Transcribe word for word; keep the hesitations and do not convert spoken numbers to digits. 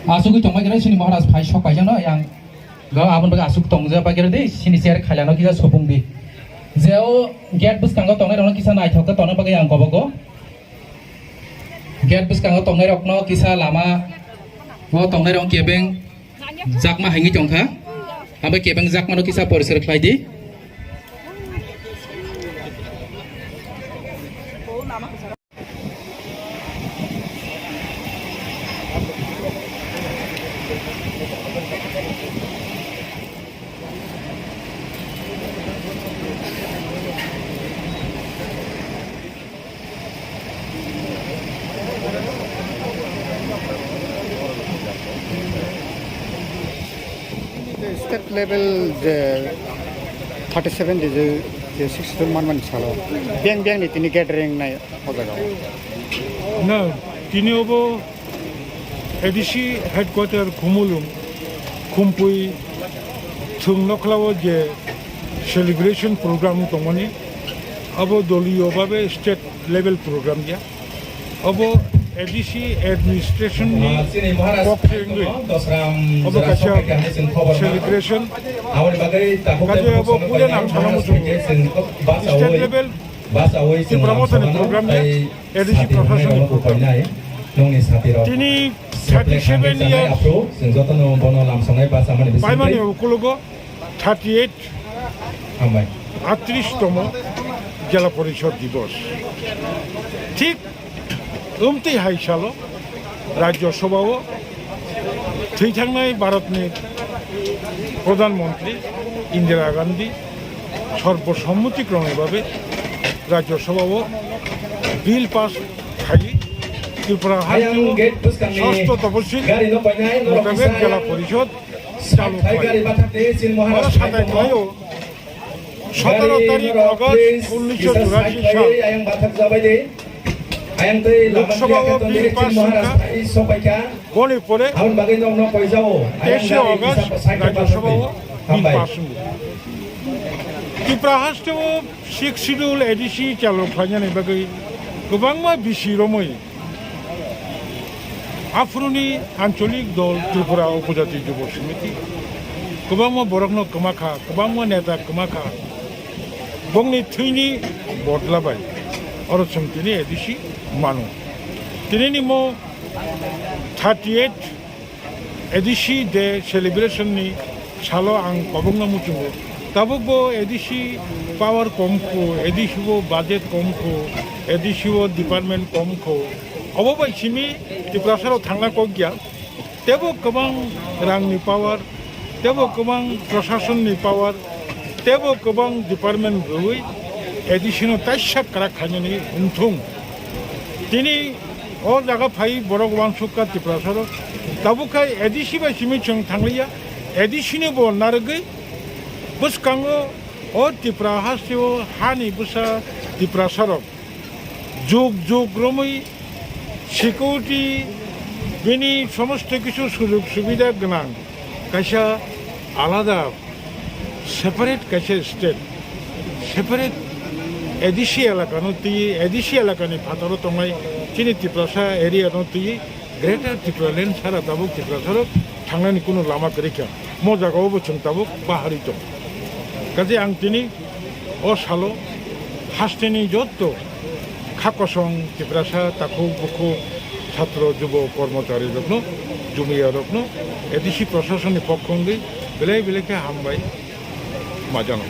Asugwi tongbai khe sini Maharaj phai sok paijano yang ga aboni bagwi asuk tongja bai khe de sini chair khailano kisa supung di. Je o gate bwskango tongnai rokno kisa naithok khe tongna bagwi ang kobogo. Gate bwskango tongnai rokno kisa lama o tongnai rok kebeng jakma haingwi tongkha. Abo kebeng jakmano kisa porisar khlai di. State level je thirty seven de je, je sixth schedule manmani salo beng beng ni tini gathering nai o jaga o. Na, tini obo A D C headquarter Khumulwng, Khumpui, Thwng Nokhlao je celebration program tongmani, abo doliyo babe state level program ya. Obo A D C administration ni pokhe wngwi obo kaisa celebration. Kaje obo puila nang sana muchungo state level Tipra Mothani program ya. A D C proshasoni program. Tini thirty seven years paimani ukologo thirty eight, atris tomo Jela Porishod Divos. Thik wngtwi hai salo Rajya Sabha o thwi thangnai Bharatni Pradhan Mantri Indira Gandhi sarbo sommuti krome babe Rajya Sabha o bill pass khai Tripura hasteo sosto toposil mutabek Jela Porishod chalu khai. Oro satai khlaio sotoro tarik August unnisho churashi sal. Lok Sabha o bill pass wngkha. Boni pore teishe August Rajya Sabha o bill pass wngo. Tripura hasteo sixth schedule A D C chalu khlainani bagwi kwbangma bisi romwi aphuruni ancholik dol Tripura Upojati Jubo Samiti kwbangma borokno kwma kha, kwbangma neta kwma kha. Bongni thwini bodla bai oro chwng tini A D C mano. Tinini mo thirty eight A D C Day celebration ni salo ang kobokno muchungo. Tabuk bo A D C power kom kho, A D C bo budget kom kho, A D C bo department kom kho. Obo bai simi Tiprasa rok thangna kok ya. Tebo kwbang rangni power, tebo kwbang prosasonni power, tebo kwbang department rwui A D C no taisa kwrak khainani wngthung. Tini o jaga phai borok uansukha Tiprasa rok. Tabuk khai A D C bai simi chwng thangliya, A D C ni bo narwgwi bwskango o Tripura hasteo hani bwsa Tiprasa rok jug jug romwi security bini somosto kisu sujug subida gwnang kaisa alada separate kaisa state, separate A D C elakano twi, A D C elakani phataro tongnai chini Tiprasa area no twi Greater Tipraland sara tabuk Tiprasa rok thangnani kunu lama kwrwi kha. Mo jaga o bo chwng tabuk bahari tong. Kaje ang tini o salo hasteni jotto kha kosong Tiprasa takhuk bukhuk chhatro jubo kormochari rokno, jumiya rokno A D C prosasonni pokho wngwi belai belai khe hambai majano.